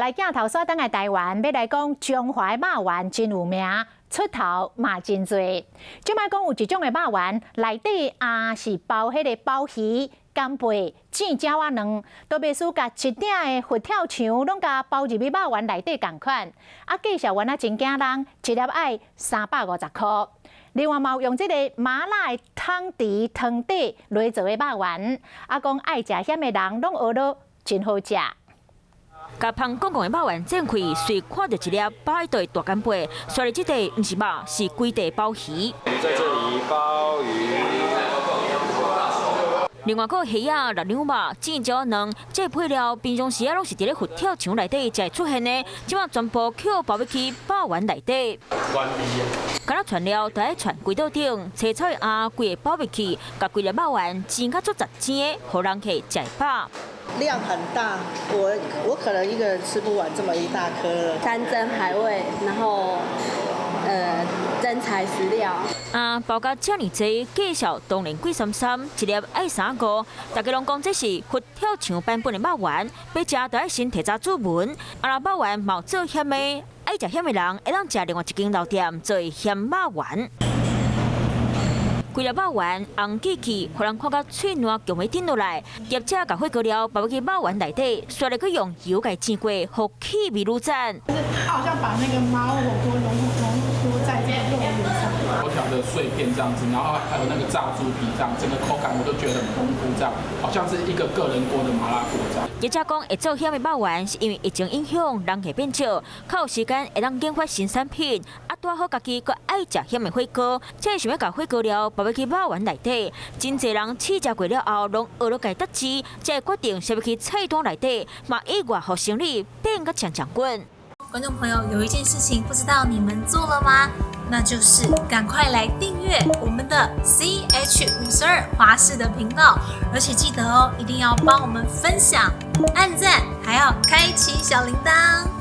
來鏡頭煞轉來台灣，欲來講彰化的肉圓真有名，出頭嘛真濟。這擺講有一種的肉圓，內底也是包彼個鮑魚、干貝、煎鳥仔卵，都袂輸共一鼎的佛跳牆攏共包入去肉圓內底仝款。啊，介紹員仔真驚人，一粒愛350箍。另外嘛有用這个麻辣的湯底湯底來做的肉圓，啊，講愛食薟的人攏學囉真好食。共芳絳絳的肉圓剪開，隨看著一粒包佇內大干貝，煞來這塊毋是肉，是規塊鮑魚。在這裡鮑魚。另外，閣蝦仔、臘兩肉、煎鳥仔卵，這配料平常時仔攏是佇咧佛跳牆內底才會出現的，這擺全部抾包入去肉圓內底。敢若串料，就愛串規桌頂，青草的餡規个包入去，共規粒肉圓煎甲足雜煎的，予人客食會飽。量很大，我可能一個人吃不完這麼一大顆。山珍海味，然後真材實料。啊，包甲遮爾濟，介紹當然貴參參，一粒愛三五。大家攏講這是佛跳牆版本的肉圓，欲食就愛先提早注文。啊，若肉圓嘛有做薟的，愛食薟的人會當食另外一間老店做薟肉圓。規粒肉圓紅記記，予人看甲喙瀾強欲頂落來。業者共火鍋料包入去肉圓內底，煞來閣用油共煎過，予氣味愈讚。它好像把那個麻辣火鍋濃濃縮在這個肉圓上。油條的碎片這樣子，然後還有那個炸豬皮這樣，整個口感我都覺得很豐富，這樣好像是一個個人鍋的麻辣鍋這樣。業者講會做薟的肉圓，是因為疫情影響，人客變少，較有時間會當研發新產品。啊，拄好家己閣愛食薟的火鍋，才會想欲共火鍋料包入去肉圓內底。真濟人試食過了後，攏學囉共特製，才會決定寫入去菜單內底，嘛意外予生意變甲強強滾。觀眾朋友，有一件事情不知道你們做了嗎？那就是趕快來訂閱我們的 CH52華視的頻道，而且記得哦，一定要幫我們分享、按讚，還要開啟小鈴鐺。